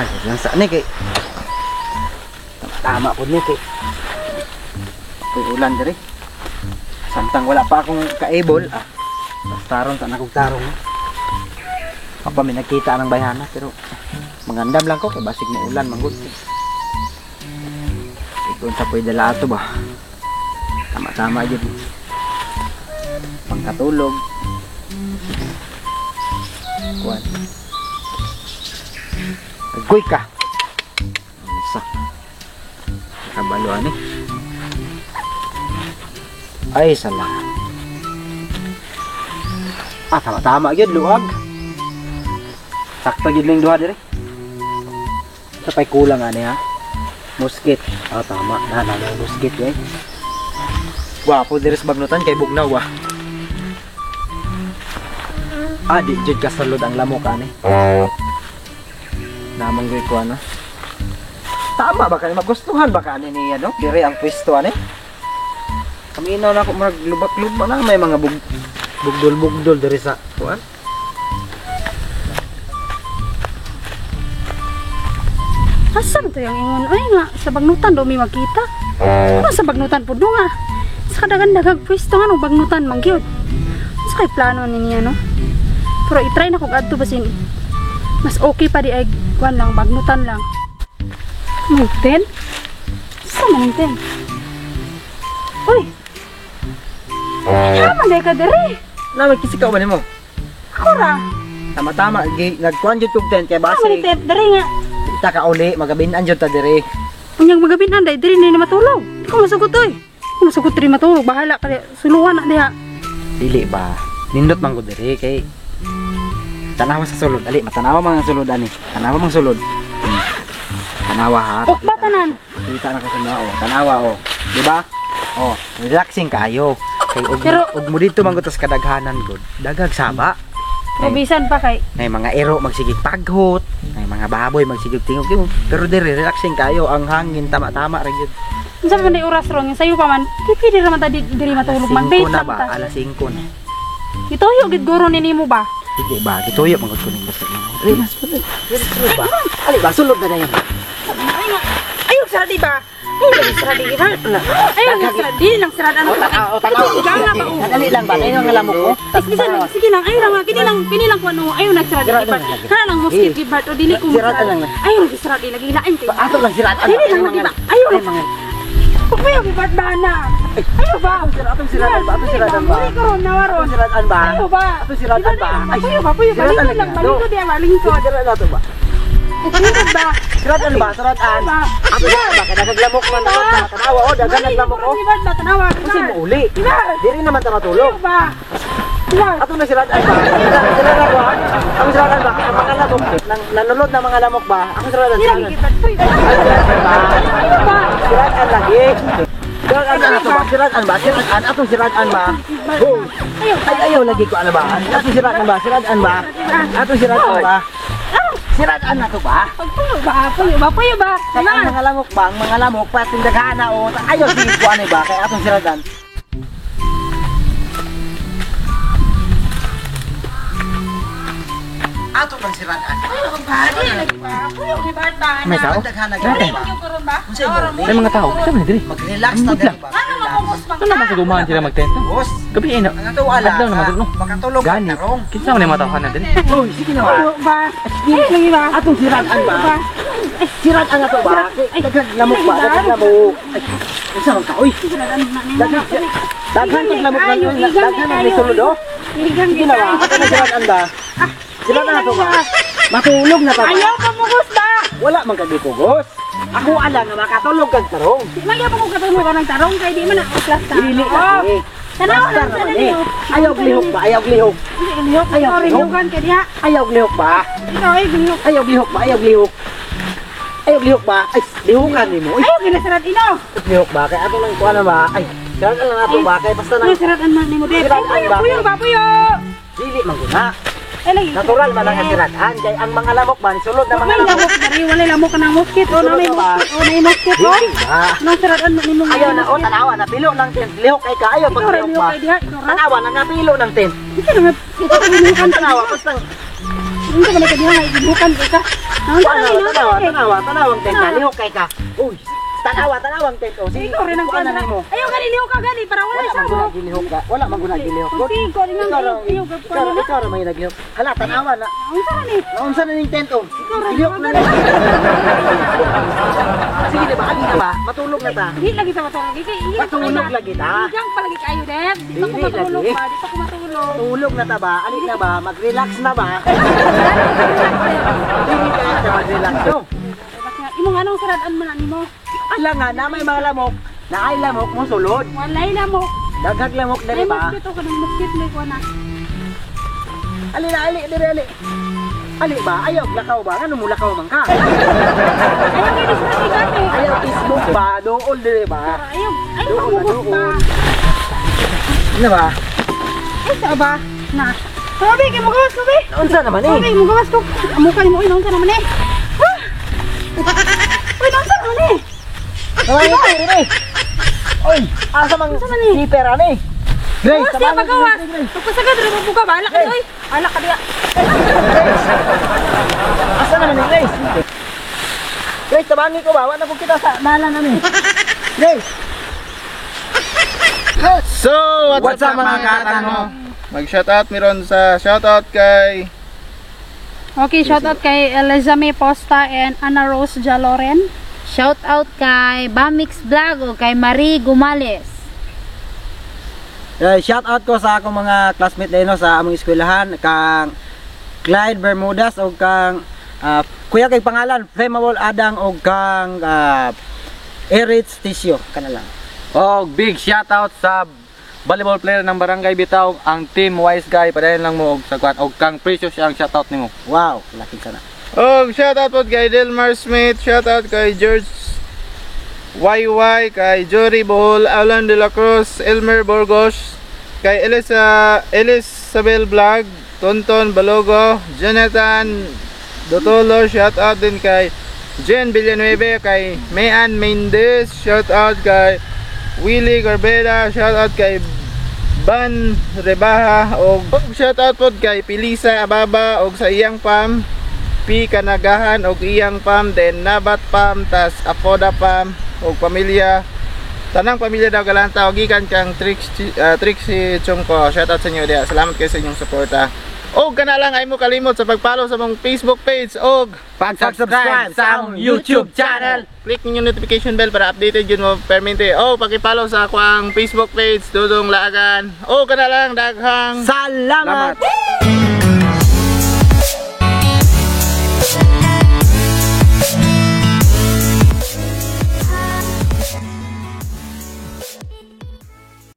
Ay, lang sa ni kay. Tama po ni kay. Kay ulan diri. Samtang wala pa akong kaable, ah. Basta ron ta na kog tarong. Apa may nagkita ng bayhana pero mangandam lang ko kay basig mo ulan manggod. Ikon sa pwede dala ato ba. Tama-tama jud. Pangkatulog. Kuan. Agoy ka. Sa. Kabalo ani. Ay sala. Ah, tama-tama gyud luag. Sakto gyud ning duha diri. Sa pay kulang ani ha. Musket. Ah, tama. Na na na musket eh. Gwapo diri sa bagnutan kay bugnaw ah. Ah, di jud kasulod ang lamok ani. Namang goy ko ano. Tama ba kani magustuhan ba kani ni ano? Diri ang pwesto ani. Kaminaw na ako murag lubak-lubak na may mga bugdol-bugdol diri sa kuan. Asa to yung ingon? Ay nga, sa bagnutan do may magkita. Ano sa bagnutan pud nga? Sa kadagan-dagag pwesto nga no bagnutan man gyud. Sa kay plano ni niya no? Pero i-try na kog adto basin. Mas okay pa di ay kuan lang bagnutan lang. May tent? Sa man tent? Uy. Tama day ka diri. Na magkisikaw ba nimo? Ako ra. Tama-tama nagkuan jud kog tent kay Tama base. ni tent diri nga. Ta ka uli magabinan jud ta diri. Unyang magabinan day diri ni matulog. Di ko masugot oy. Di ko masugot diri matulog. Bahala ka diha. Suluhan na diha. Dili ba? Nindot man ko diri kay tanawa sa sulod. Ali, matanawa man ang sulod ani. Tanawa mang sulod. Tanawa ha. Ok ba tanan? Kita na ko sa mga oh. Tanawa oh. Di ba? Oh, relaxing kaayo. Kay og Pero- og mo dito man gud tas kadaghanan gud. Dagag saba. Pero bisan pa kay Nay mga ero magsigig paghot, nay mga baboy magsigig tingog tingog. Pero diri relaxing kaayo, ang hangin tama-tama ra gyud. Unsa man day oras ron sayo pa man. Di pwede ra man ta diri matulog Alas man 5 date na lang ba? ta. Alas 5 na. Gituyo gid guro ni nimo ba? Sige ba, gituyo man gud ko ning basta. Ali, mas sulod ba? Ali ba, sulod na dayon. Ay nga. Ayaw sara di ba? Ayaw lagi sara di ba? Ayaw lang sara di lang sara ano. O, tanaw. Ganga ba o? Dali lang ba? Tayo ang lamok ko. Bisan sige lang ayaw lang kini lang kini lang kuno ayaw na sara di ba? Kana lang mosquito di ba? O dili ko. Siratan lang. Ayaw lagi sara di lagi lain kay. Ato lang siratan. Dili lang lagi ba? Ayaw Ay, lang. mga Pupuyo gi ba na? Ayaw ba? Atong siratan ba? Atong siratan ba? Muri ko ron nawaron. Atong siratan ba? Ayaw ba? Atong siratan ba? Ay, puyo ba? Puyo ba? Siratan Lingkod lang, lagi. malingkod diya, malingkod. Siratan na to ba? Lingkod ba? Siratan ba? Siratan. Ba? Ato siratan ba? Kaya nagaglamok man ako. Tanawa oh, dagan naglamok oh. Di ba? Tanawa. Kasi mo uli. Di ba? Diri naman ta matulog. Ba? Di ba? Ato na siratan ba? Siratan ba? Ang siratan ba? Ang mga lamok. Nanulod na mga lamok ba? Ang siratan. Di lagi kita. Puyo. Ang siratan ba? Ayaw ba? Siratan lagi. Siratan na to ba? Siratan ba? Siratan. Atong siratan ba? Oh. Ayaw. Ay, ayaw lagi ko ano ba? Atong siratan ba? Siratan ba? Atong siratan ba? Siratan na to ba? Pagpuyo ba? Puyo ba? Puyo ba? Kaya ang mga lamok ba? Ang mga lamok pati daghana o. Ayaw sige ko ano ba? Kaya atong siratan. Ato bang siratan? Ayaw ba? Di lagi ba? Puyo gi ba? May tao? Daghana gyud ba? ba? Unsay mo? May mga tao, kita man diri. Mag-relax na diri ba? Ano mapugos bang Ano naman sa gumahan sila magtento? Boss, Gabi ay na. ang ato ala. Adlaw naman diri, no? Makatulog ka Gani. tarong. Kinsa man yung matawhan na diri? Uy, sige na ba? Puyo ba? Ayaw lagi ba? Atong siratan ba? Siratan na to ba? Daghan lamok ba? Daghan lamok. Ay, unsa man ka? Uy, daghan daghan kag lamok na daghan ang sulod oh. Igang Sige na ba? Ato na siratan ba? Siratan na to ba? Matulog na ta ba? Ayaw pa mugos ba? Wala man kag gipugos. Ako ala nga makatulog kag tarong. Di man gyud ko katulog ng tarong kay di man na class ta. Dili lagi. Tanaw Basta lang sa naman ninyo. eh. Ayaw lihok ba? Ayaw lihok. Lihok, Ayaw, ayaw lihok. lihokan kay diha. Ayaw lihok ba? Ikaw ay lihok. Ayaw lihok ba? Ayaw lihok. Ayaw lihok ba? Ay, lihokan nimo. Ay, Ayaw ginasarad ino. lihok ba? Kaya ato lang kuha na ba? Ay, siratan lang ato ba? Kaya basta na Ginasarad an man nimo dito. Sirad an Puyo, ba? puyo ba puyo. dili man guna. Ay lagi. Natural man ang siratan. Kay ang mga lamok ba, sulod na mga May lamok. lamok diri, walay lamok kanang mosquito, oh, na may Sulod na ba? mosquito, oh, na may mosquito. Dili ba? Nang sirad an man nimo. Ayaw na, oh, tanawa, napilo ng tent. Lihok kay ka, ayaw Ikaw pag ra lihok lihok ba? kay diha, ikaw ra. Tanawa, nangapilo ng tent. Ikaw ra ikaw ra lihokan Tanawa, basta Unsa man ka diha nga ibukan ka? Naunsa Tanawa, man ni tanawa, eh. tanawa, tanawang tent. Lihok kay ka. Uy, tanawa, tanawang tent. Oh, sige. Ikaw rin ang Kuha na kuwan. nimo. Ayaw gani lihok ka gani para wala Wala sa man mo. guna gilihok ka. Wala man guna gilihok. Kung sige ko rin ang Ikaw ra, ayaw ka ikaw ra, ikaw ra may naglihok. Hala, tanawa na. Unsa man ni? Naunsa na ning tent oh. ra, Gilihok na na. Sige na ba, ali na ba? Matulog na ta. Di lagi ta matulog. Kay Matulog lagi ta. Hinggang palagi kayo, Deb. Di pa ko Dili matulog lagi. ba? Di pa ko matulog. Tulog na ta ba? Ali na ba? Mag-relax na ba? Dili ka na mag-relax no. Relax nga. Imong anong saradan man ani mo? Ala nga na may mga lamok, na ay lamok mo sulod. Walay na mo. Daghag lamok Ay diri ba? mosquito ka ng mosquito may kuha na. Ali na ali diri ali. Ali ba? Ayaw lakaw ba? Ngano mo lakaw man ka? Ayaw kay disgrati gani. Ayaw ismok ba? Dool diri ba? Ayaw, ayaw Dool na mamugot ba? dool. Ano ba? Ay, sa ba? Na. Sabi kay mugawas ko, be. Unsa naman eh? Sabi mugawas ko. Amo ka nimo, uy, naunsa naman eh. Ah! Uy, naunsa naman eh. Ay, diri. Oy, asa man Unsa man eh? slipper ani? Grace, Gawas siya tabangan si pagawas. Grace, Grace. Pagpasagad ra mo buka ba? Ala ka oy. Ala ka diya. Asa naman ni Grace? Grace, tabangi ko ba? Wala ko kita sa dalan ani. Grace. So, what's up, mga katano? Mag-shoutout meron sa shoutout kay Okay, shout out kay Eliza May Posta and Ana Rose Jaloren. Shout out kay Bamix Vlog o kay Marie Gumales. Shout out ko sa akong mga classmate dino sa among eskwelahan kang Clyde Bermudez o kang kuya kay pangalan Flammable Adang o kang Erich Tisio kana lang. Og big shoutout sa volleyball player ng Barangay Bitaw, ang team Wise Guy. Padayon lang mo og sa kwan og kang Precious ang shoutout nimo. Wow, laki sana. Og shoutout po kay Delmar Smith, shoutout kay George YY, kay Jory Bohol, Alan De La Cruz, Elmer Burgos, kay Elisa Elizabel Vlog, Tonton Balogo, Jonathan Dotolo, shoutout din kay Jen Villanueva, kay Mayan Mendez, shoutout kay Willie Corbeda, shoutout kay Ban Rebaha, og shoutout pod kay Pilisa Ababa og sa iyang pam P Kanagahan og iyang pam, then Nabat pam, tas Apoda pam og pamilya, tanang pamilya daw Galanta og gikan kang Trixie Chungko. Shoutout sa inyo diha. Salamat kayo sa inyong suporta. Og kana lang ay mo kalimot sa pag-follow sa mong Facebook page og Pag-subscribe sa among YouTube channel. Click ninyo notification bell para updated yun mo permente. O paki-follow sa akoang Facebook page, Dudong Laagan. O kana lang, daghang Salamat. Salamat.